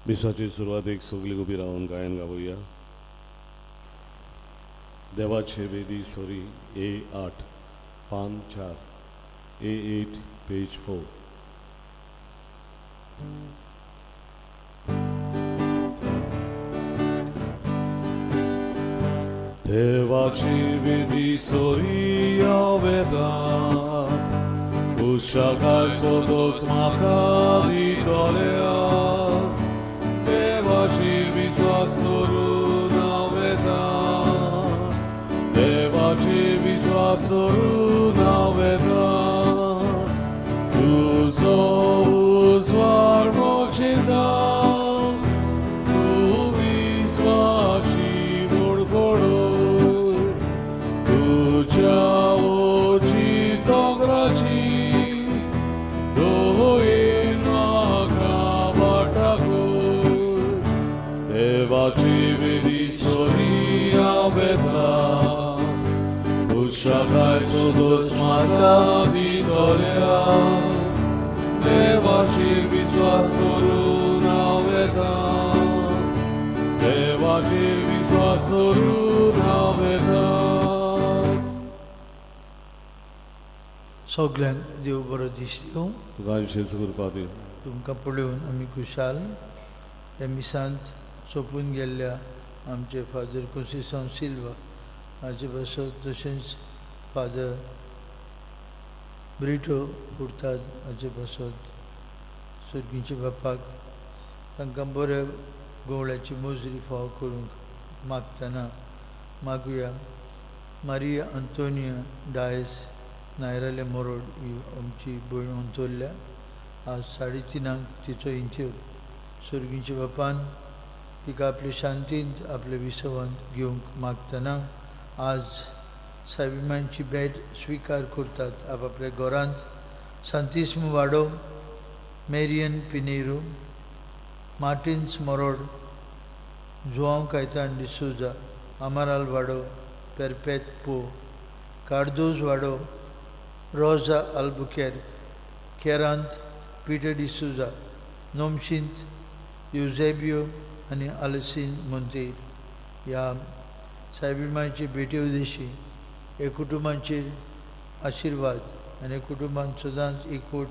मिसाची सुरवातेक सगळीं उबी रावन गायन गावया. देवाचे वेदी सोरी, ए 8, पान 4, ए 8, पेज 4. देवाची वेदी सोरी हांव वेता, उशाकाय सोदोच म्हाका दितल्या. देवाची विस्वास करून हांव वेता, देवाची विस्वास करून हांव वेता. तुजो उजवाड मोक्षिता, तूं विस्वाशी म्हूण कळून. तुज्या ओची दोंगराची दोयेन म्हाका वाटाकून. देवाची वेदी सोरी हांव वेता, उशाकाय सोदोच म्हाका दितल्या. देवाचेर विस्वास करून हांव वेता, देवाचेर विस्वास करून हांव वेता. सगल्यांक देव बरो दीस दिवं. तुका विशेश कृपा दी. तुमकां पळोवन आमी खुशाल. ह्या मिसांत सोंपून गेल्ल्या आमचे फादर कोन्सिसांव सिल्वा हाचे पासत, तशेंच फादर ब्रिटो पुर्ताद हाचे पासत सर्गीच्या बापाक तांकां बऱ्या गवळ्याची मोजरी फावो करूंक मागतना मागुया. मारिया अंतोनिया डायस नायराले मोरोड ही आमची भयण अंतोरल्या. आज 3:30 तिचो इंतेर. सर्गीच्या बापान तिका आपले शांतींत आपले विसवांत घेवंक मागतना आज सायबिमांची भेट स्विकार करतात आपापल्या घरांत सांतिस्म वाडो, मेरियन पिनेरू, मार्टिन्स मोरोड, जुआंव कायतान डिसोजा, आमाराल वाडो, पेरपेत पो, कार्दोज वाडो, रोजा आल्बुकेर, केरांत पिटर डिसोजा, नोमशींत युजेबियो आनी आलसीन मोंतेर. ह्या सायबिमांचे भेटे उदेशी हे कुटुंबांचेर आशिर्वाद आनी कुटुंबांत सदांच एकवट,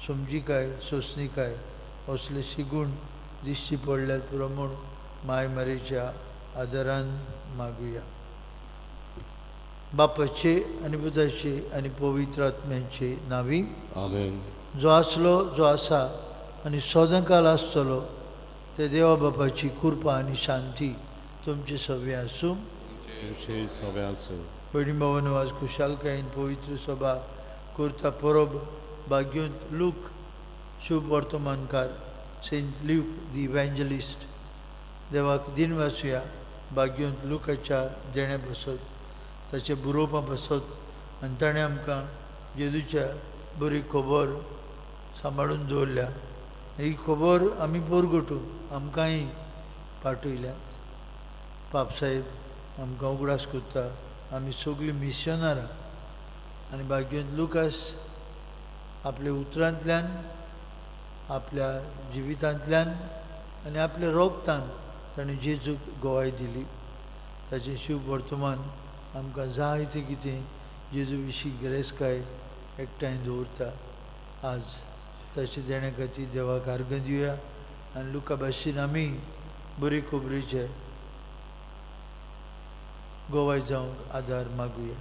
समजिकाय, सोंसणिकाय असले शिगूण दिश्टी पडल्यार पुरो म्हूण माय मारेच्या आदारान मागुया. बापाचे आनी पुताचे आनी पवित्र आत्म्याचे नांवी. आमेन. जो आसलो, जो आसा आनी सदांकाल आसतलो ते देवा बापाची कृपा आनी शांती तुमचे सगळें आसूं. तुमचे सगळें आसूं. भयणी भावांनो, आज खुशालकायेन पवित्र सभा करता परब भाग्योंत लूक शुभ वर्तमानकार, सेंट ल्यूक दी इव्हँजलिस्ट. देवाक दिनवासुया भाग्योंत लुकाच्या देण्या पासत, ताच्या बरोवपा पासत आनी ताणें आमकां जेजूच्या बरी खबर सांबाळून दवरल्या. ही खबर आमी परगटूंक आमकांय पाठयल्यात. पापसाहेब आमकां उगडास करता आमी सगळीं मिशनरां आनी भाग्योंत लुकास आपल्या उतरांतल्यान, आपल्या जिवितांतल्यान आनी आपल्या रोगतान ताणें जेजूक गवाय दिली. ताचें शुभ वर्तमान आमकां जायतें कितें जेजू विशीं गिरेस्तकाय एकठांय दवरता. आज ताचे देण्या खातीर देवाक आर्गां दिवया आनी लुका भाशेन आमी बरी खबरीचे गवाय जावंक आदार मागुया.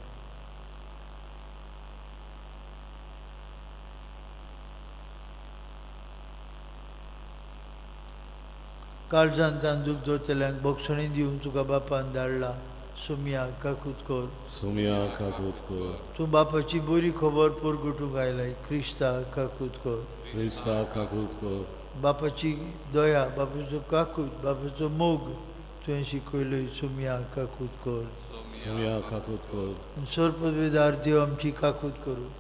काळजान तांदूक दवरतल्यांक बोगसणी दिवन तुका बापान धाडला. सुमया काकूत कर. सुमया काकूत कर. तूं बापाची बरी खबर परगटूंक आयलाय. क्रिस्ता काकूत कर. क्रिस्ता काकूत कर. बापाची दया, बापाचो काकूत, बापाचो मोग तुवें शिकयलोय. सुमया काकूत कर. सुमया काकूत कर. सर्पवेदार देव आमची काकूत करूं.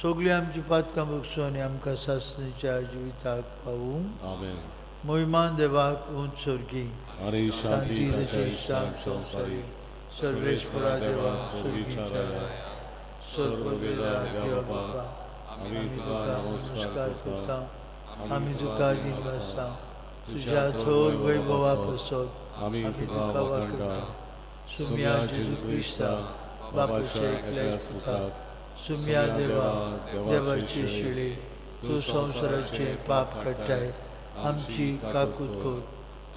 सगळीं आमची पातकां बगसूं आनी आमकां सासणीच्या जिविताक पावूं. आमेन. मोहिमान देवाक उंच स्वर्गी आनी शांती शांती ताच्या ताच्या इश्टांक इश्टांक संवसारी. संवसारी. सर्वेश्वरा देवा, स्वर्गीच्या स्वर्गीच्या राया, सर्ववेदार देवा बापा, आमी आमी तुका तुका नमस्कार नमस्कार करता. करता, आमी तुका दिनवासता. तुज्या थोर वैभवा पासत आमी आमी तुका तुका वाखाणटा. वाखाणटा. सुम्या जेजू क्रिस्ता बापाच्या एकल्याच पुताक, सुम्या देवा देवाची शिळे, तूं संवसाराचे पाप काडटाय, आमची काकूत कर.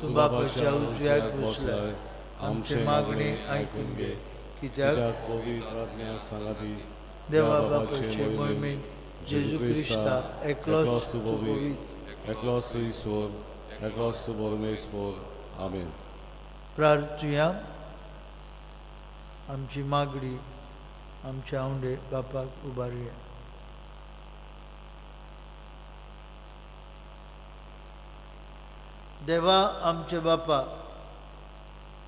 तूं बापाच्या उजव्याक बसलाय, आमचे मागणे आयकून घे, कित्याक कित्याक पवित्र आत्म्या सांगाती देवा बापाचे मोहिमेन जेजू क्रिस्ता एकलोच तूं पवित्र. एकलोच ईश्वर, एकलोच परमेश्वर. आमेन. प्रार्थुया. आमची मागणी आमचे आवंडे बापाक उबारुया. देवा आमचे बापा,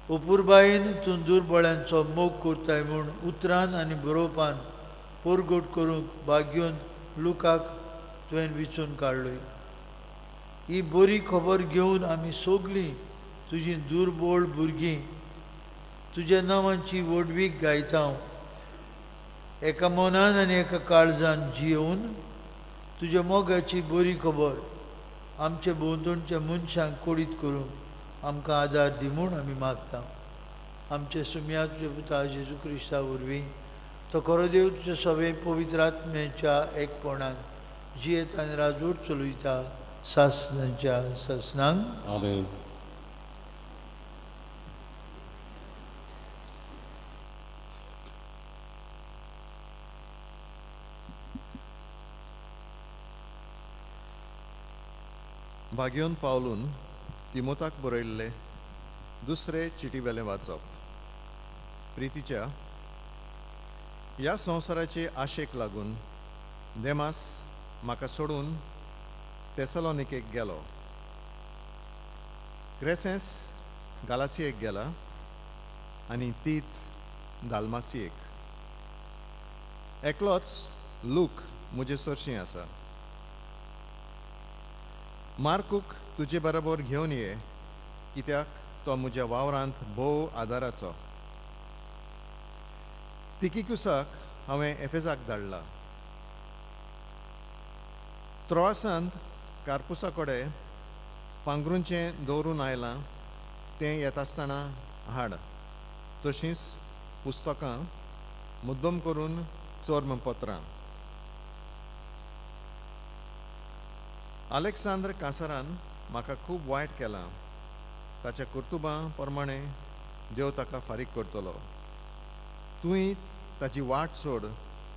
अपुरबायेन तूं दुर्बळ्यांचो मोग करताय म्हूण उतरान आनी बरोवपान परगट करूंक भाग्योन लुकाक तुवें विचून काडलोय. ही बरी खबर घेवन आमी सगलीं तुजी दुर्बळ भुरगीं तुज्या नांवाची व्हडवीक गायता. एका मनान आनी एका काळजान जियोवन तुज्या मोगाची बरी खबर आमचे भोंवतणच्या मनशांक कोडीत करूंक आमकां आदार दी म्हूण आमी मागता. आमचे सुम्या तुज्या पुता जेजू क्रिस्ता वरवीं, तो खरो देव तुज्या सगळे पवित्र आत्म्याच्या एकपणान जियेत आनी राजवट चलयता सासनाच्या सासनांक. आमेन. भाग्योन पावलून तिमोताक बरयल्ले दुसरे चिटीवेलें वाचप. प्रितीच्या ह्या संवसाराचे आशेक लागून देमास म्हाका सोडून तेसलोनिकेक गेलो. क्रेसेंस गालासियेक गेला आनी तीत दालमासियेक. एकलोच लूक म्हजे सरशीं आसा. मार्कूक तुजे बरोबर घेवन ये, कित्याक तो म्हज्या वावरांत भोव आदाराचो. तिकिकुसाक हांवें एफेजाक धाडला. त्रोआसांत कार्पुसा कडेन पांगरूंचें दवरून आयलां तें येता आसतना हाड. तशींच पुस्तकां, मुद्दम करून चर्मपत्रां. अलेक्सांद्र कासारान म्हाका खूब वायट केलां. ताच्या कर्तुबां प्रमाणे देव ताका फारीक करतलो. तुंय ताची वाट सोड,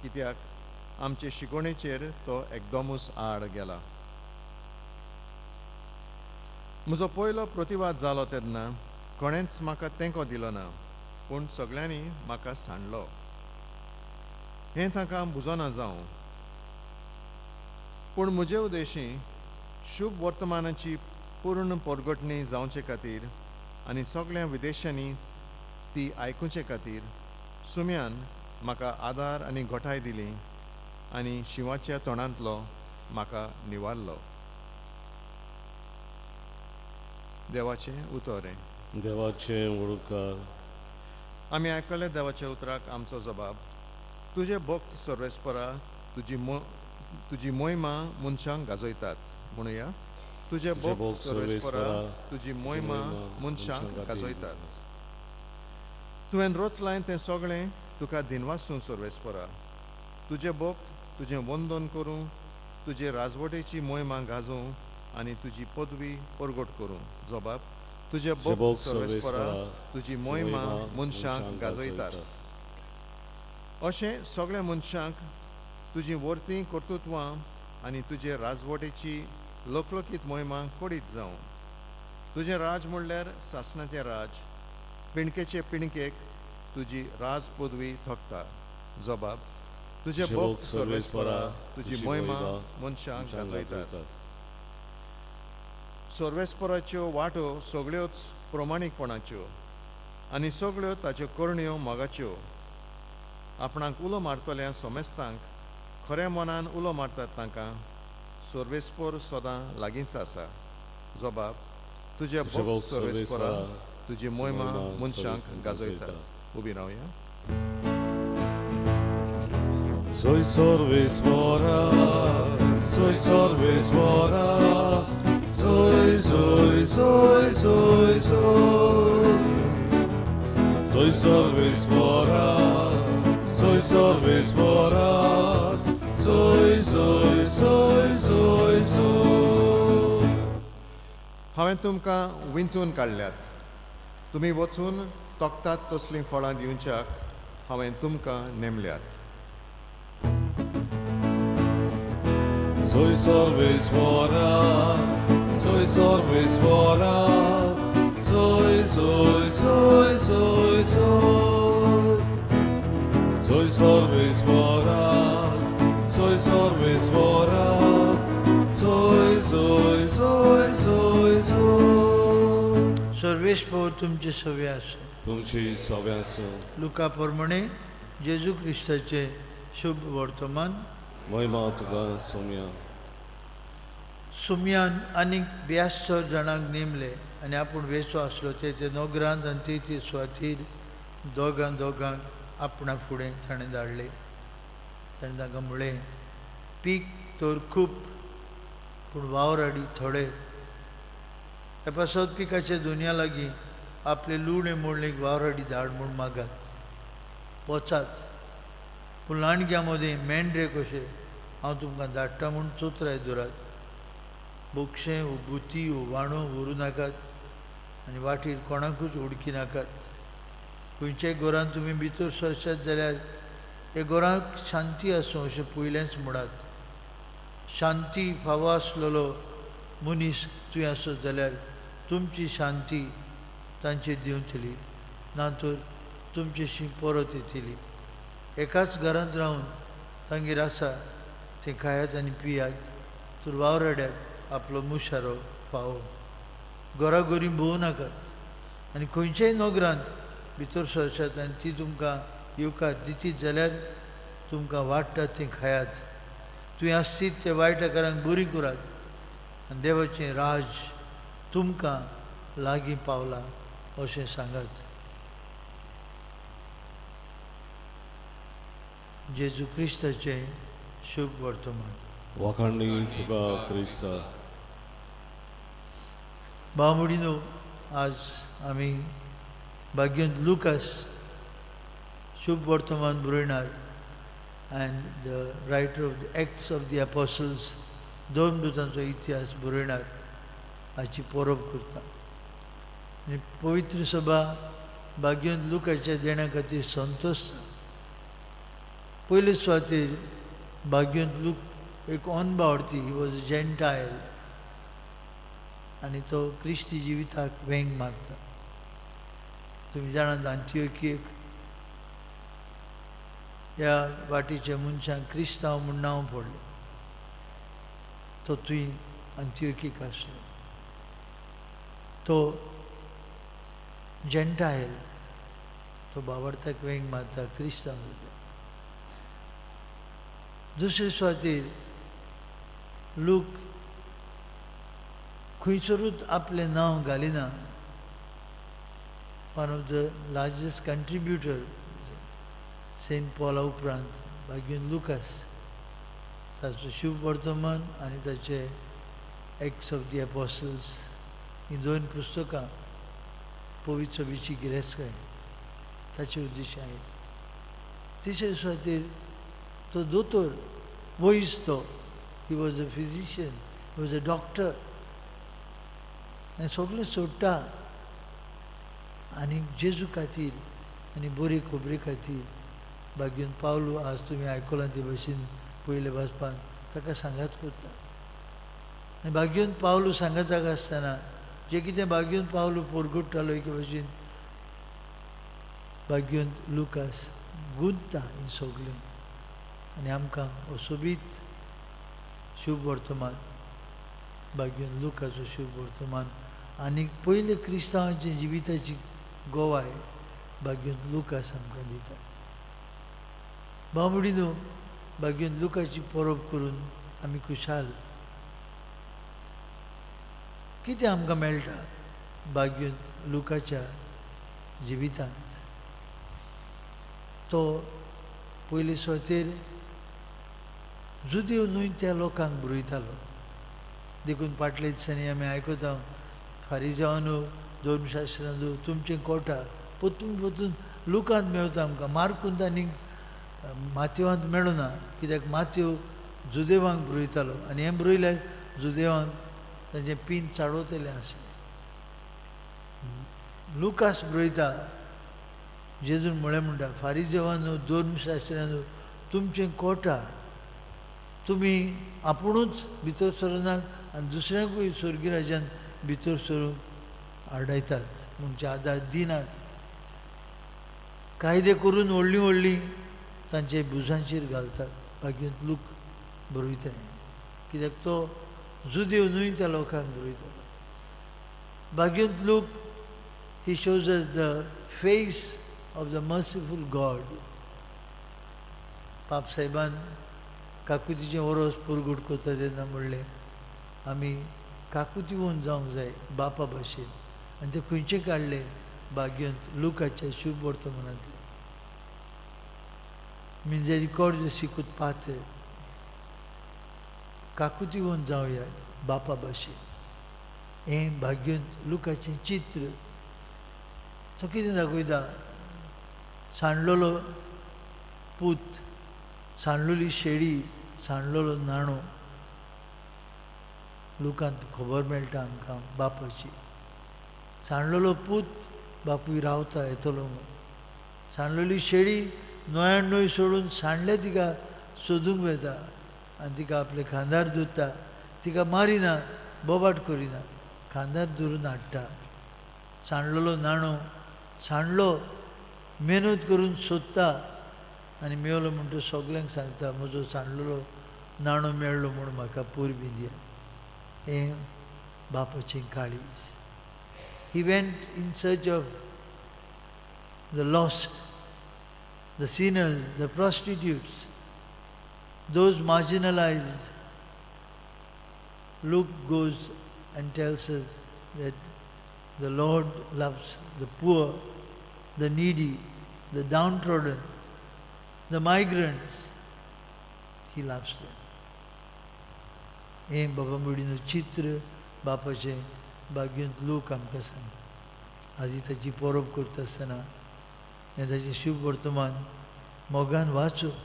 कित्याक आमचे शिकोवणेचेर तो एकदमूच आड गेला. म्हजो पयलो प्रतिवाद जालो तेन्ना कोणेंच म्हाका तेंको दिलो ना, पूण सगळ्यांनी म्हाका सांडलो. हें तांकां बुजोना जावं, पूण म्हजे उद्देशी शुभ वर्तमानाची पूर्ण परगटणी जावचे खातीर आनी सगळ्या विदेशांनी ती आयकुचे खातीर सुम्यान म्हाका आदार आनी घटाय दिली आनी शिंवाच्या तोंडांतलो म्हाका निवारलो. देवाचें उतर हें. देवाचें उडकार. आमी आयकले देवाच्या उतराक आमचो जबाब. तुजे भक्त सर्वेस्परा तुजी मोहिमा मनशांक गाजयतात. म्हणुया, तुजे भक्त सर्वेस्परा तुजी मोहिमा मनशांक गाजयतात. तुवें रचलाय तें सगळें तुका दिनवासूं सर्वेस्परा. तुजे भक्त तुजें वंदन करूं, तुजे राजवटेची मोहिमा गाजोवं आनी तुजी पदवी परगट करूं. जबाब, तुजे भक्त सर्वेस्परा तुजी मोहिमा मनशांक गाजयतात. अशें सगळ्या मनशांक तुजी वर्ती कर्तृत्वां आनी तुजे राजवटेची लकलकीत मोहिमा कडीत जावं. तुजें राज म्हणल्यार सासणाचें राज, पिणकेचे पिणकेक तुजी राज पदवी थकता. जबाब, तुजे भक्त सर्वेस्परा तुजी मोहिमा मनशांक गाजयतात. सर्वेस्पराच्यो वाटो सगळ्योच प्रमाणीकपणाच्यो आनी सगळ्यो ताच्यो करण्यो मोगाच्यो. आपणाक उलो मारतल्या सोमेस्तांक खऱ्या मनान उलो मारतात तांकां सर्वेस्पर सदां लागींच आसा. जबाब, तुजे भक्त सर्वेस्परा तुजी मोहिमा मनशांक गाजयतात. उबी रावया. Soy सर्वेस्परा, soy सर्वेस्परा, soy soy Soy सर्वेस्परा, soy सर्वेस्परा, soy soy soy soy soy. हांवें तुमकां विंचून काडल्यात, तुमी वचून तोखतात तसलीं फळां दिवच्याक हांवें तुमकां नेमल्यात. Soy सर्वेस्परा, soy सर्वेस्परा, soy soy soy soy soy. Soy सर्वेस्परा, soy सर्वेस्परा, soy soy soy soy soy. सर्वेस्पोर तुमचे सवे आसूं. तुमची सव्यासो. लुका प्रमाणे जेजू क्रिस्ताचें शुभ वर्तमान. महिमा तुका सोम्या. सुमयान आनीक 72 जाणांक नेमले आनी आपूण वेचो आसलो ते ते नोगरांत आनी ती ती सुवातीर दोगां दोगांक आपणा फुडें ताणें धाडले. ताणें तांकां म्हणलें, पीक तर खूब पूण वावराडी थोडे. हे पासत पिकाच्या दुनिया लागीं आपले लुणे मोडणेक वावराडी धाड म्हूण मागात. वचात, पूण लांडग्यां मदीं मेंढरे कशे हांव तुमकां धाडटा म्हूण चोत्राय दवरात. बोक्षें वो बुती वो वाणो व्हरूं नाकात आनी वाटेर कोणाकूच उडकी नाकात. खंयच्याय घरांत तुमी भितर सरशात जाल्यार हे घराक शांती आसूं अशें पयलेंच म्हणात. शांती फावो आसलेलो मनीस तुवें आसत जाल्यार तुमची शांती तांचेर दिवतली, ना तर तुमचेशी परत येतली. एकाच घरांत रावन तांगेर आसा तें खायात आनी पियात, तर वावराड्याक आपलो मुशारो फावो. घराघरी भोंवू नाकात आनी खंयच्याय नगरांत भितर सरशात आनी ती तुमकां येवकार दितीत जाल्यार तुमकां वाडटा तें खायात. तुवें आसतीत त्या वायट आकारांक बरी करात आनी देवाचें राज तुमकां लागीं पावलां अशें सांगात. जेजू क्रिस्ताचें शुभ वर्तमान. वाखाणणी तुका क्रिस्ता. भावमोडीनो, आज आमी भाग्यंत लुकास शुभ वर्तमान बरयणार and the writer of the Acts of the Apostles, दोन दुतांचो इतिहास बरयणार हाची परब करता. आनी पवित्र सभा भाग्यंत लुकाच्या देण्या खातीर संतोश. पयले सुवातेर भाग्यंत लूक एक अनबावडती, he was a Gentile, आनी तो क्रिस्ती जिविताक वेंग मारता. तुमी जाणात, आंतियोकीक ह्या वाटेच्या मनशांक क्रिस्तांव म्हूण नांव पडलें. तो थंय आंतियोकीक आसलो, तो जेंटायल, तो बावडताक वेंग मारता, क्रिस्तांव जाता. दुसरे सुवातेर लूक खंयसरूच आपलें नांव घालिना. One of the largest contributor Saint पॉला उपरांत भाग्यन लुकास. ताचो शुभ वर्तमान आनी ताचे एक्ट्स ऑफ the apostles ही दोन पुस्तकां पवित्र सभेची गिरेस्तकाय ताचे उद्देश आहे. तिसरे सुवातेर तो दोतोर, वैज तो, he was a physician, he was a doctor. आनी सगळें सोडटा आनी जेजू खातीर आनी बरी खबरी खातीर भाग्यून पावलो. आज तुमी आयकलां ते भशेन पयले भाजपान ताका सांगात करता. आनी भाग्यून पावलो सांगाताक आसतना जें कितें भाग्यून पावलो पोरगुट्टालो एके भशेन भाग्यून लुकास गुंतता हीं सगळीं आनी आमकां हो सोबीत शुभ वर्तमान, भाग्यून लुकाचो शुभ वर्तमान आनी पयले क्रिस्तांवाच्या जिविताची गवाय भाग्यून लुकास आमकां दिता. भावमोडीनो, भाग्यून लुकाची परब करून आमी खुशाल. कितें आमकां मेळटा भाग्यून लुकाच्या जिवितांत? तो पयले सुवातेर जुदेव न्हय त्या लोकांक बरयतालो. देखून फाटल्या दिसांनी आमी आयकता, फारिजावानू, धर्मशास्त्रांनो, तुमचें कोटा परतून परतून लुकांत मेवता आमकां, मार्कूंत आनी मातयेवांत मेळना, कित्याक मातयो जुदेवांक बरयतालो आनी हें बरयल्यार जुदेवांक तांचें पीन चाळवतलें आसलें. लुकास बरयता, जेजून म्हळें म्हणटा, फारिजेवांनो धर्मशास्त्र्यांनो तुमचें कोटा, तुमी आपुणूच भितर सरनात आनी दुसऱ्यांकूय स्वर्गी राज्यान भितर सरूंक आडायतात, म्हणजे आदार दिनात. कायदे करून व्हडलीं व्हडलीं तांचे भुजांचेर घालतात. बागेंत लूक बरयता, कित्याक तो जुदेव न्हय त्या लोकांक बरयतालो. बागेंत Luke he shows us the face of the merciful God. पाप साहेबान काकुतीचें ओरोस पुरगुट करता तेन्ना म्हणलें, आमी काकुतीवन जावंक जाय बापा भाशेन. आनी तें खंयचें काडलें? बागेंत लुकाच्या शुभ वर्तमानांतलें. मिजेरिकॉर्द सिकूत पात्र, काकुतीवन जावया बापा भाशेन. हें भाग्यंत लुकाचें चित्र. तो कितें दाखयता? सांडलेलो पूत, सांडलेली शेळी, सांडलेलो नाणो. लुकांत खबर मेळटा आमकां बापाची. सांडलेलो पूत बापूय रावता येतलो म्हणून. सांडलेली शेळी 99 सोडून सांडले तिका सोदूंक वता आनी तिका आपल्या खांदार धरता, तिका मारिना, बोबाट करिना, खांदार धरून हाडटा. सांडलेलो नाणो सांडलो मेहनत करून सोदता आनी मेवलो म्हणटो सगल्यांक सांगता, म्हजो सांडलेलो नाणो मेळ्ळो म्हूण म्हाका परबीं दियात. हें बापाचें काळीज. He went in search of the lost, the sinners, the prostitutes, those marginalized. Luke goes and tells us that the Lord loves the poor, the needy, the downtrodden, the migrants. He loves them. हें बाबा मुडीनो चित्र बापाचें बागेंत look आमकां सांगता. आजी ताची परब करता आसतना हें ताचें शुभ वर्तमान मोगान वाचूंक.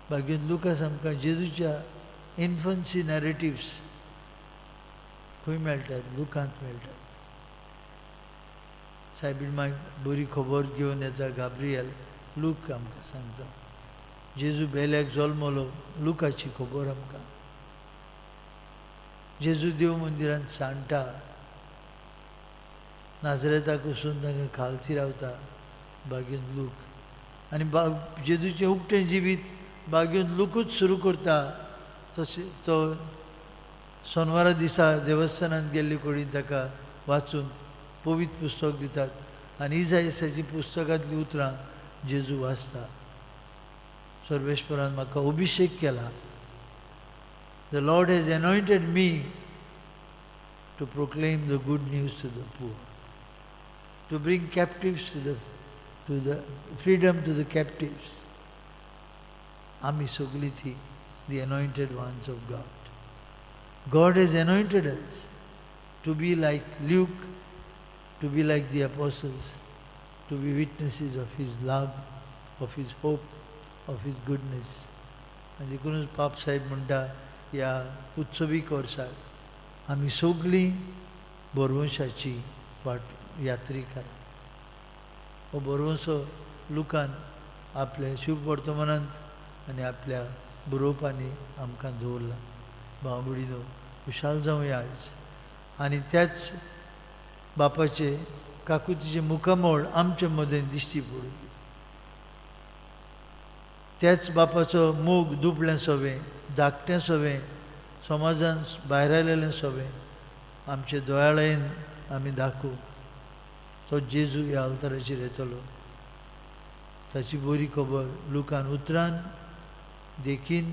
बागेंत लुकास आमकां जेजूच्या इन्फन्सी नॅरेटिव्स खंय मेळटात? लुकांत मेळटात. सायबीण मागीर बरी खबर घेवन येता गाब्रियल, लूक आमकां सांगता. जेजू बेल्याक जल्मलो, लुकाची खबर आमकां. जेजू देव मंदिरांत सांडटा, नाजरेताक वचून तांकां खालती रावता बागेंत लूक. आनी जेजूचें उकतें जिवीत बागेंत लुकूच सुरू करता. तशें तो सोनवारा दिसा देवस्थानांत गेल्ले कडेन ताका वाचूंक पवित्र पुस्तक दितात आनी इजायसाचीं पुस्तकांतलीं उतरां जेजू वाचता. सर्वेश्वरान म्हाका अभिशेक केला. The Lord has anointed me to proclaim the good news to the poor, to bring captives to the freedom to the captives. आमी सगळीं ती the anointed ones of God. God has anointed us to be like Luke, to be like the apostles, to be witnesses of His love, of His hope, of His goodness. आनी देखूनच पाप साहेब म्हणटा ह्या उत्सवीक वर्साक आमी सगळीं बरवंशाची वाट यात्रिकार. हो बरवंसो लुकान आपल्या शुभ वर्तमानांत आनी आपल्या बरोवपांनी आमकां दवरला. भाव भयणीनो खुशाल जावया आयज आनी त्याच बापाचे काकुतीचें मुखामळ आमचे मदें दिश्टी पडूं. त्याच बापाचो मोग दुबळें सोवें, धाकटें सोवें, समाजान भायर आयलेलें सोवें आमचे दोळ्यान आमी दाखोवं. तो जेजू ह्या अवताराचेर येतलो. ताची बरी खबर लुकान उतरान, देखीन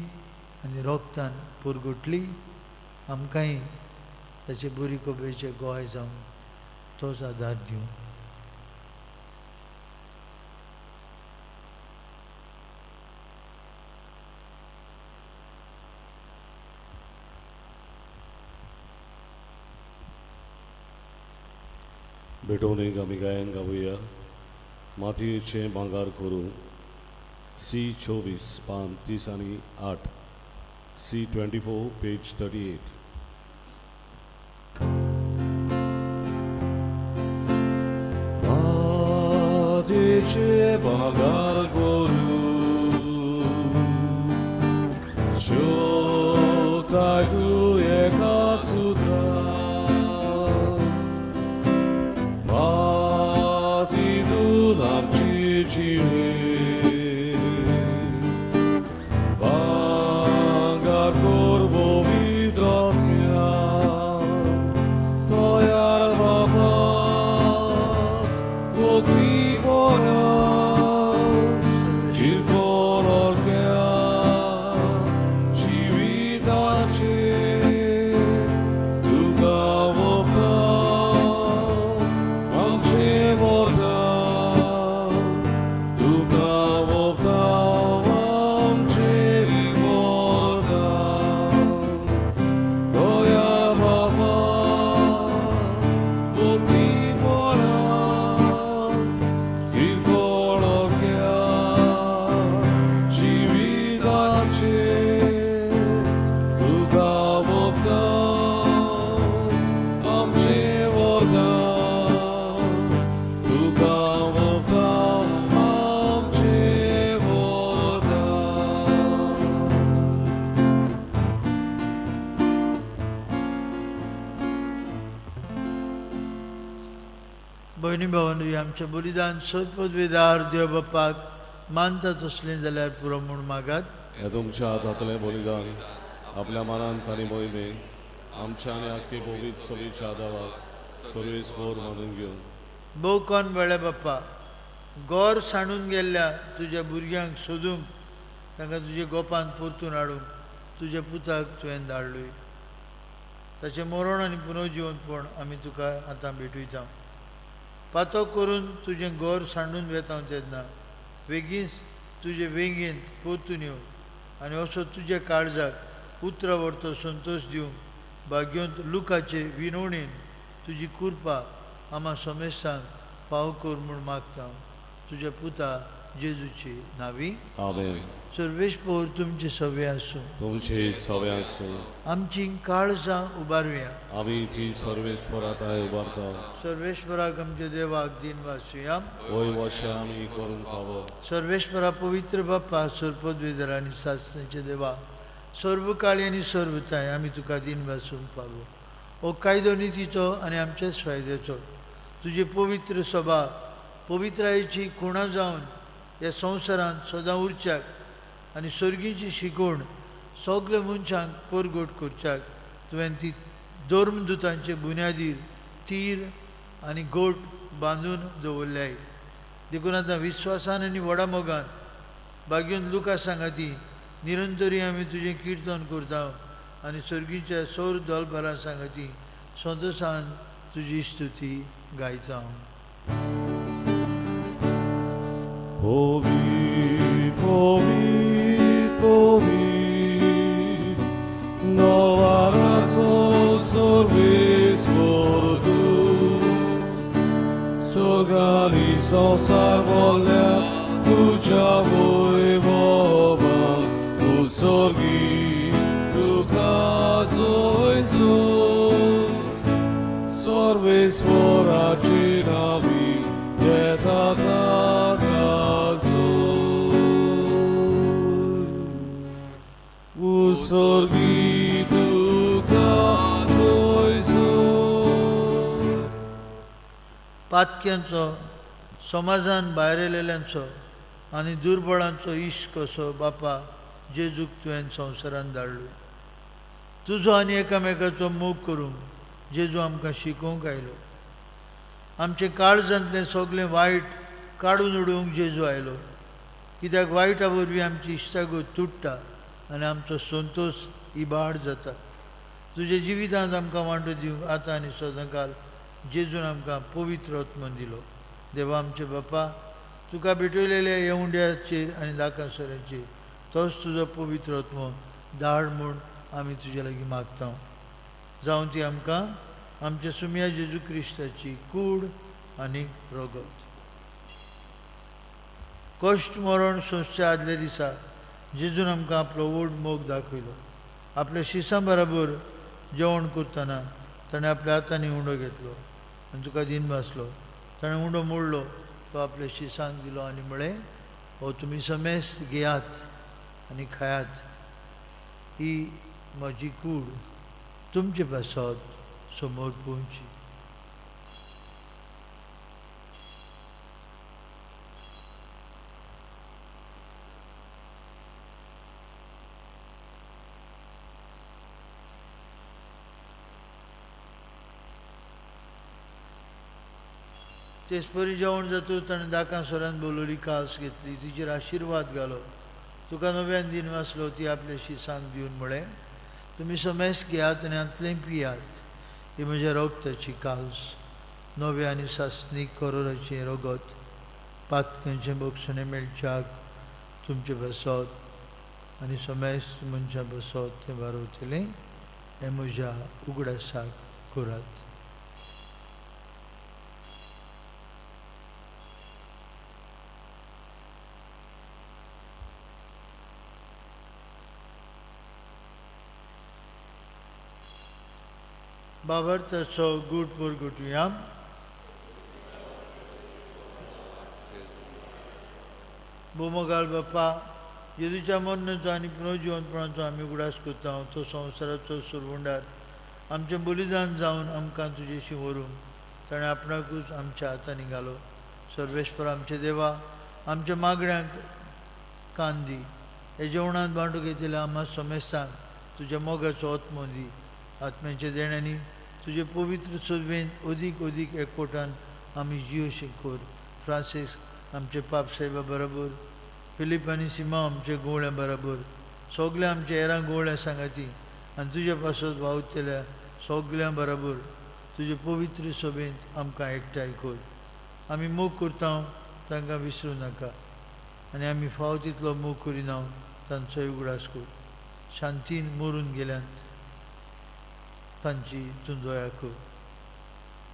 आनी रोगतान पुरगुटली. आमकांय ताचे बरी खबरेचे गोवाय जावंक तोच आदार दिवं. भेटोवणेक आमी गायन गावया. मातयेचें भांगर करूं सी 24 पान 38, सी 24 पेज 38. मातयेचें भांगर करूं शोताय तूं एका सुत्रां माती दुलामची जिणे भांगर करबो विद्रोत्या तयार बाबा भक्तीपणा किरकोळ जिविताचें तुका ओंपता आमचें वरदान तुका ओंपता आमचें वरदान दया बाबा भक्तीपणा किरकोळ जिविताचें तुका ओंपता आमचें वरदान तुका ओंपता आमचें वरदान. भयणी भावांनो, आमचें बलिदान सदपदवेदार देव बापाक मानता तसलें जाल्यार पुरो म्हूण मागात. हे तुमच्या हातांतलें बलिदान आपल्या मनांत आनी मोहिमे आमच्या आनी आख्खे पवित्र सभेच्या देवाक सर्वेस बोर मानून घेवन. भोव कोन वेळे बाप्पा, गोर सांडून गेल्ल्या तुज्या भुरग्यांक सोदूंक, तांकां तुज्या गोपान परतून हाडूंक तुज्या पुताक तुवें धाडलोय. ताचें मरण आनी पुनर्जिवंतपण आमी तुका आतां भेटयता. पातो करून तुजें गोर सांडून वेता तेन्ना वेगींच तुजे वेंगेंत परतून येव आनी असो तुज्या काळजाक उतरां व्हरतो संतोश दिवंक भाग्योंत लुकाचे विनवणेन तुजी कृपा आमा समेस्तांक फाव कर म्हूण मागता, तुज्या पुता जेजूची नावी. आमेन. सर्वेस्पर तुमचे सवे आसूं. तुमचे सवे आसूं. आमची काळजां उबारुया. आमी ती सर्वेस्पराताय उबारता. सर्वेश्वराक आमच्या देवाक दिन वासुया. वय वर्षा आमी करूंक फावो. सर्वेश्वरा, पवित्र बाप्पा, सर्पद्वेदर आनी सासणाचे देवा, सर्वकाळी आनी सर्वताय आमी तुका दिन वासूंक पावो. हो कायदो नितीचो आनी आमच्याच फायद्याचो. तुजी पवित्र सभा पवित्रायेची खुणा जावन ह्या संवसारांत सदां उरच्याक आनी सर्गीची शिकवण सगल्या मनशांक परगट करच्याक तुवें ती धर्मदुतांचे बुन्यादीर तीर आनी गोट बांदून दवरल्याय. देखून आतां विस्वासान आनी व्हडा मोगान भाग्योन लुका सांगाती निरंतरी आमी तुजें किर्तन करता आनी सर्गीच्या सौर दलभरा सांगाती संतोशान तुजी स्तुती गायता. पवित्र पवित्र पवित्र नवाराचो सर्वेस्पर तूं, स्वर्गानी संवसार भरल्या तुज्या वैभवान. तूं स्वर्गी तुका जोय सर्वेस्पराची नावी घेता ताका जोय. उत्सर्गी तुका जोय जोय. पातक्यांचो, समाजान भायर येयलेल्यांचो आनी दुर्बळांचो इश्ट कसो बापा जेजूक तुवें संवसारान धाडलो. तुजो आनी एकामेकाचो मोग करूंक जेजू आमकां शिकोवंक आयलो. आमचे काळजांतलें सगळें वायट काडून उडोवंक जेजू आयलो, कित्याक वायटा वरवीं आमची इश्टागत तुट्टा आनी आमचो संतोश इबाड जाता. तुज्या जिवितांत आमकां वांटो दिवंक आतां आनी सदांकाल जेजून आमकां पवित्र आत्मो दिलो. देवा आमचे बापा, तुका भेटयलेल्या ह्या उंड्याचेर आनी दाकासऱ्याचेर तोच तुजो पवित्र आत्मो धाड म्हूण आमी तुजे लागीं मागता. जावं ती आमकां आमच्या सुमया जेजू क्रिस्ताची कूड आनी रगत. कश्ट मरण सोंसच्या आदल्या दिसा जेजून आमकां आपलो व्हड मोग दाखयलो. आपल्या शिसां बराबर जेवण करतना ताणें आपल्या हातांनी उंडो घेतलो आनी तुका दिन भासलो. ताणें उंडो मोडलो, तो आपल्या शिसांक दिलो आनी म्हळें, हो तुमी समेस्त घेयात आनी खायात, ही म्हजी कूड तुमचे पासत समोर पोवची. तेचपरी जेवण जातूच ताणें दाकां सोऱ्यान बोलवली कास घेतली, तिचेर आशिर्वाद घालो, तुका नव्यान दिन वाचलो, ती आपल्या शिसांक दिवन म्हळें, तुमी समेस्त घेयात आनी हांतलें पियात, ही म्हज्या रगताची कास, नव्या आनी सासणीक करोराचें रगत, पातकांचें बक्षणें मेळच्याक तुमचें बसत आनी समेस्त मनशां बसत तें बारवतलें, हें म्हज्या उगडासाक करात. बाबर्थाचो गूट परगटुया. बोमोगाल बापा, जेजूच्या मरणाचो आनी पुनर्जिवंतपणाचो आमी उगडास करता, तो संवसाराचो सुरवंडार आमचें बलिदान जावन आमकां तुजेशी व्हरूंक ताणें आपणाकूच आमच्या हातांनी घालो. सर्वेस्पर आमचे देवा, आमच्या मागण्यांक कान दी, हे जेवणांत बांडू घेतलेल्या आम्हा समेस्तांक तुज्या मोगाचो आत्मो दी. आत्म्याच्या देण्यांनी तुजे पवित्र सभेंत अदीक अदीक एकवटान आमी जियोशी कर. फ्रांसीस आमचे पाप साहेबा बराबर, फिलीप आनी सिमा आमचे गोवळ्या बराबर, सगल्या आमच्या हेरां गोवळ्या सांगाती आनी तुजे पासत वावुरतल्या सगल्यां बराबर तुजे पवित्र सभेंत आमकां एकठांय कर. आमी मोग करता तांकां विसरूं नाका आनी आमी फावो तितलो मोग करिना तांचोय उगडास कर. शांतीन मरून गेल्यात तांची तूं दया कर.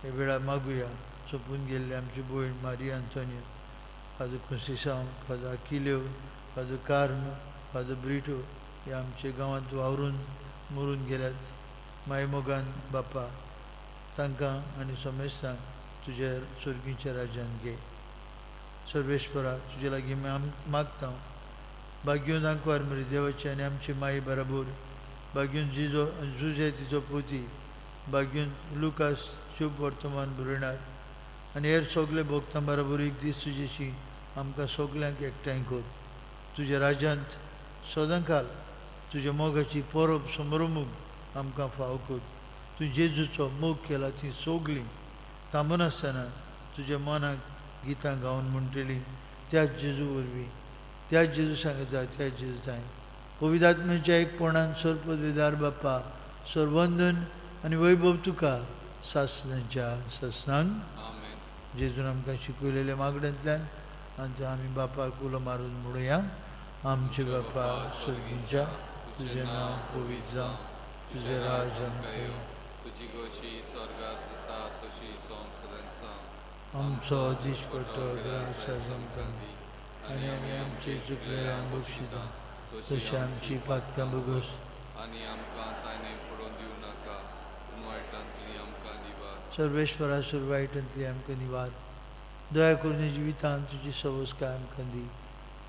हे वेळार मागुया सोंपून गेल्ले आमची भयण Maria Antonia, father Conceição, father Aquilio, father Carmo, father Brito हे आमच्या गांवांत वावरून मरून गेल्यात. मायमोगान बापा तांकां आनी समेस्तांक तुज्या सर्गीच्या राज्यांत घे. सर्वेस्परा तुजे लागीं मागता, भाग्योन आंकवार मरे देवाचे आनी आमचे माई बराबर, भाग्योन जिजो जुजे तिचो पोती, भाग्योन लुकास शुभ वर्तमान बरयणार आनी हेर सगळे भोगतां बराबर एक दीस तुजेशी आमकां सगल्यांक एकठांय कर. तुज्या राज्यांत सदांकाल तुज्या मोगाची परब समरमूग आमकां फाव कर. तूं जेजूचो मोग केला ती सगळीं थांबनासतना तुज्या मनाक गितां गावन म्हणटली त्याच जेजू वरवीं, त्याच जेजू सांगता, त्याच जेजू तांय पवित्र आत्म्याच्या एकपणान सर्वपदवीदार बाप्पा सर्वंदन आनी वैभव तुका सासणाच्या सासणांक. जेजून आमकां शिकयलेल्या मागण्यांतल्यान आनी आमी बापाक उलो मारून म्हणुया, आमचे बापा सर्गीच्या, तुजें नांव पवित्र जावं, तुजें राज आमकां येवं, तुजी गोशी स्वर्गार जाता तशी संवसारांत जावं. आमचो दिसपट्टो ग्रास आज आमकां दी आनी आमी आमचे चुकलेल्यांक बक्षिता तशी आमची पातकां भोगस आनी आमकां ताणें पडोवन दिवं नाका, पूण वायटांतली आमकां निवार. सर्वेस्परा सुरवायटांतली आमकां निवार. दया करून जिवितांत तुजी सवस्काय आमकां दी.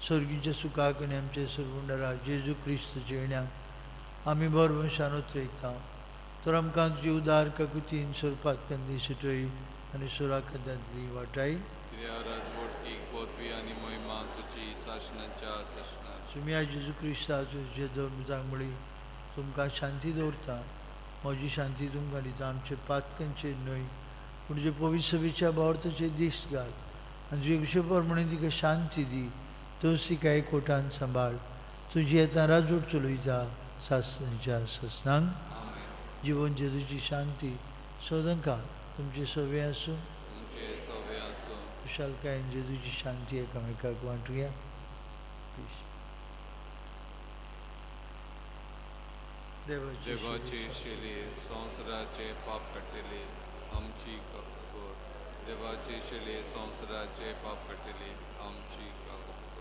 सर्गीच्या सुखाक आनी आमचे सरवंडरा जेजू क्रिस्तच्या येण्याक आमी बरभशान उतरयता. तर आमकां तुजी उदार काकुतीन सोरपातकांतली सुटय आनी सुराकांतांतली वाटाय. कित्याक राजवटकीक पदवी आनी महिमा तुजी सासणाच्या सासणाक. सुमिया जेजू क्रिस्ता तुजे धर्मजांक म्हळी, तुमकां शांती दवरता, म्हजी शांती तुमकां दिता, आमचे पातकांचेर न्हय पूण तुजे पवित्र सभेच्या भावार्थाचेर दीस घाल आनी तुजे कुशे प्रमाणे तिका शांती दी. तोच तिका एकवटान सांबाळ. तुजी येता राजवट चलयता सासणाच्या सासणांक. जिवन जेजूची शांती सदांकाळ तुमचे सवे आसूं. तुमचे सवे आसूं. खुशालकायेन जेजूची शांती एकामेकाक वांटुया. पीस. देवाचे शेली संवसाराचे पाप काडटली आमची कर. देवाचे शेली संवसाराचे पाप काडटली आमची कर.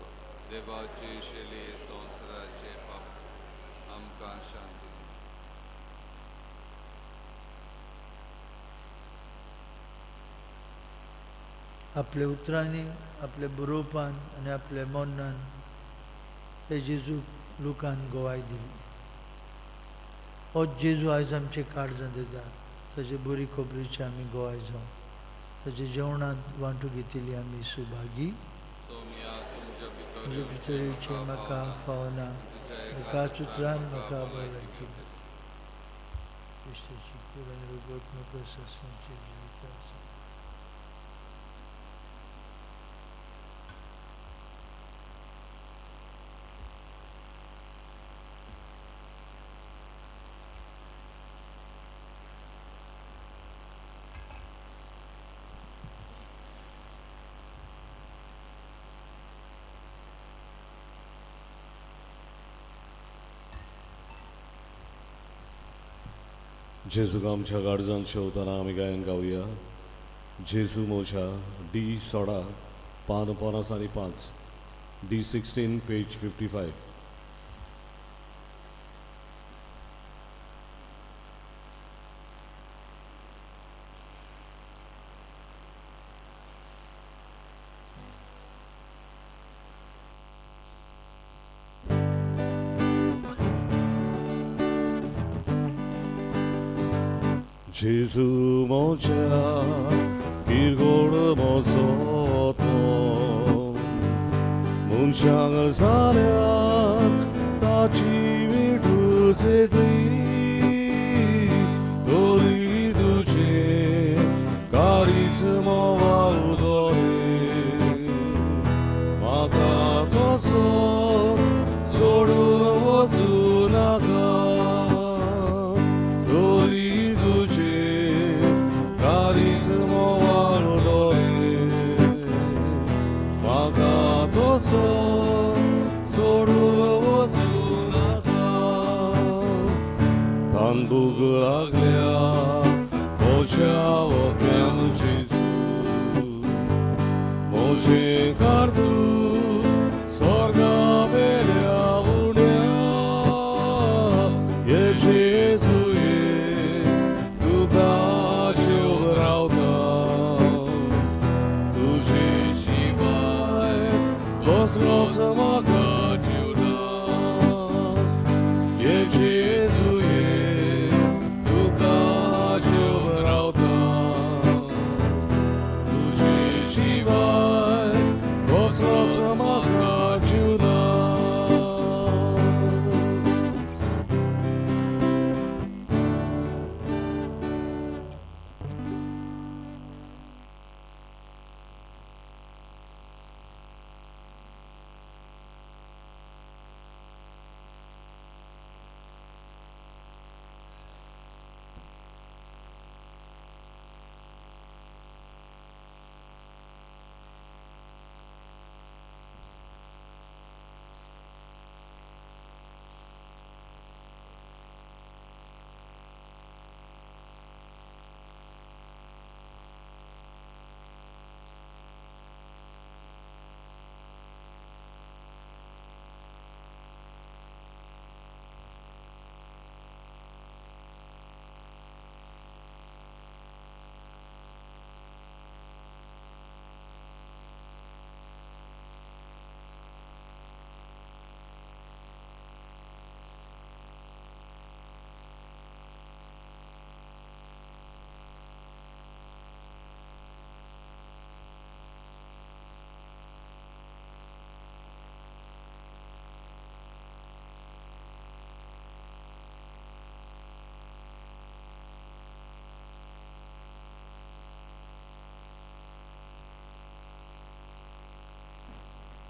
देवाची शेली संवसाराचे पाप आमकां शांती दी. आपल्या उतरांनी, आपल्या बरोवपान आनी आपल्या मरणान हे जेजू लुकान गोवाय दिली. हो जेजू आयज आमचे काळजांत येता, ताचे बरी खबरीची आमी गोवाय जावं. ताच्या जेवणांत वांटू घेतिल्ली आमी सुभागी. सोम्या तुमच्या भितर म्हजे भितर येवचें म्हाका फावना, एकाच उतरान म्हाका भलायकी. क्रिस्ताची कूड आनी रगत म्हाका सासणाचें जिवीत आसा. जेजूक आमच्या गाडजान शेवतना आमी गायन गावया. जेजू मोशा, डी 16, पान 55, डी 16, पेज 55. जेजू मोज्या किरकोळ म्हजो तो मनशांक जाल्यार ताची विटूच येतली, तरी तुजें काळीज म्होंवाळ दोळे म्हाका तसो सोडून वचूं नाका, तरी तुजें काळीज म्होंवाळ दोळे म्हाका तसो सोडून वचूं नाका. तांदूक लागल्या म्हज्या वक्यान जेजू, म्हजें कार्तू स्वर्गा वेल्या उण्या, ये जेजू ये तुका शेव रावता, तुजे शिवाय कसलोच म्हाका जीव ना. ये जेजू ये तुका शेव रावता, तुजे शिवाय कसलोच म्हाका जीव ना.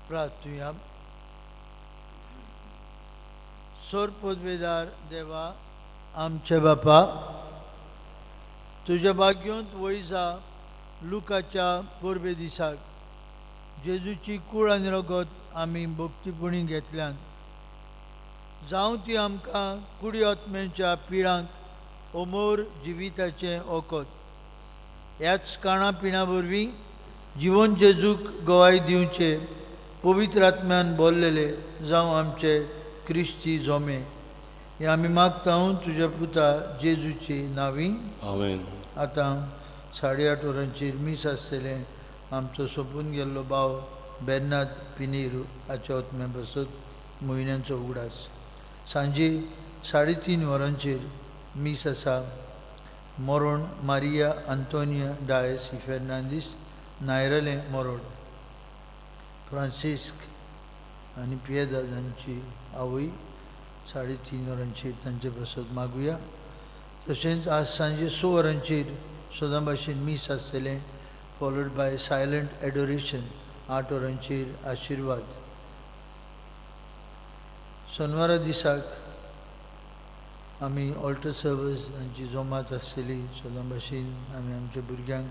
प्रार्थुया. सोर पदवेदार देवा आमच्या बापा, तुज्या भाग्योंत वयजा लुकाच्या परबे दिसाक जेजूची कूळ आनी रगत आमी भक्तीपणी घेतल्यान, जावं ती आमकां कुडी आत्म्यांच्या पिळांक अमोर जिविताचें वखद. ह्याच काणा पिणा वरवीं जिवन जेजूक गवाय दिवचे पवित्र आत्म्यान बोल्लेले जावं आमचे क्रिस्ती जोमे. हे आमी मागता तुज्या पुता जेजूची नांवी. आमेन. आतां 8:30 वरांचेर मीस आसतलें. आमचो सोंपून गेल्लो भाव बेर्नाद पिनेरू हाच्या आत्म्या बसत म्हयन्यांचो उगडास. सांजे 3:30 वरांचेर मीस आसा. मरोण मारिया आंतोनिया डायस ही फेर्नांदीस नायरलें मरोड. फ्रांसिस्क आनी पियेदाद हांची आवय 3:30 वरांचेर तांचे बसत मागुया. तशेंच आज सांजे 6 वरांचेर सदां भाशेन मीस आसतलें, फॉलोड बाय सायलंट एडोरेशन. 8 वरांचेर आशिर्वाद. शेनवारा दिसाक आमी ऑल्टर सर्वस हांची जमात आसतली. सदां भाशेन आमी आमच्या भुरग्यांक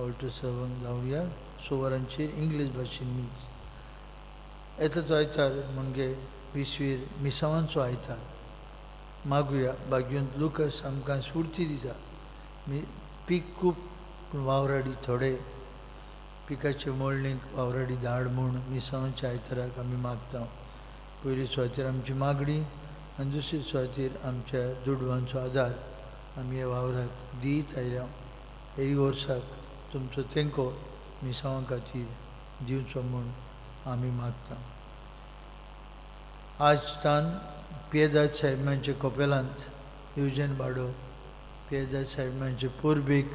ऑल्टर सर्वांक धांवया. 6 वरांचेर इंग्लीश भाशेन मीस. येता तो आयतार म्हणजे विसवीर मिसावांचो आयतार. मागुया बागयोंत लुकस आमकां स्फूर्ती दिता. पीक खूब पूण वावराडी थोडे, पिकाचे मळणीक वावराडी धाड म्हूण मिसावांच्या आयताराक आमी मागता. पयली सुवातेर आमची मागणी आनी दुसरी सुवातेर आमच्या दुडवांचो आदार आमी ह्या वावराक दीत आयल्या. ह्या वर्साक तुमचो तेंको मिसावां खातीर दिवचो म्हूण आमी मागता. आज तान पियेदाद साहेबांच्या कपेलांत येवजण बाडो पियेदाद साहेबांचे परबेक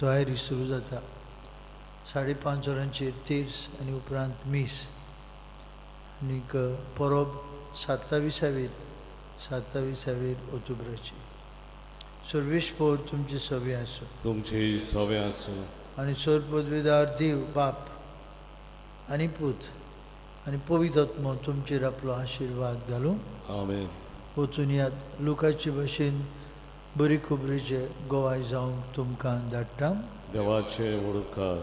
तयारी सुरू जाता. 5:30 वरांचेर तेर्स आनी उपरांत मीस आनीक परब 27 ऑक्टोबराची. सर्वेस्पोर तुमचे सवे आसूं. तुमचे सवे आसूं. आनी सोर पदवेदार देव बाप आनी पूत आनी पवित्र आत्मो तुमचेर आपलो आशिर्वाद घालूं. आमेन. वचून यात लुकाचे भाशेन बरी खबरेचे गोवाय जावंक तुमकां धाडटा. देवाचे उपकार.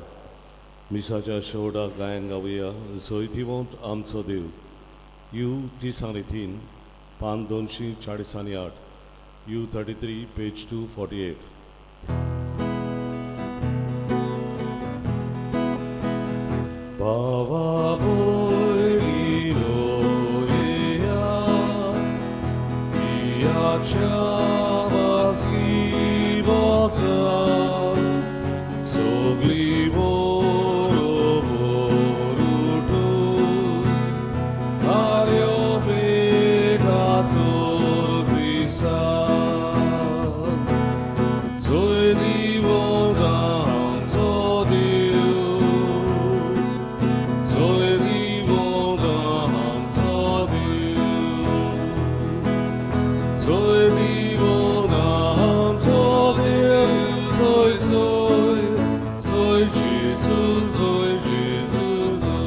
मिसाच्या शेवटाक गायन गावया जैतिवंत आमचो देव. You 33 पान 248, you 33 page 248. बाबा भयणीनो येया, पियाच्या वासकी बोका, सगळी बरोबर उठून, कार्यो पेटा तोर क्रिस्तान. जैतिवंत आमचो देव, जैतिवंत आमचो देव, जैतिवंत आमचो देव, जय जय जय जेजू, जय जेजू जय.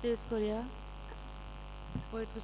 तेज करूया पवित्र.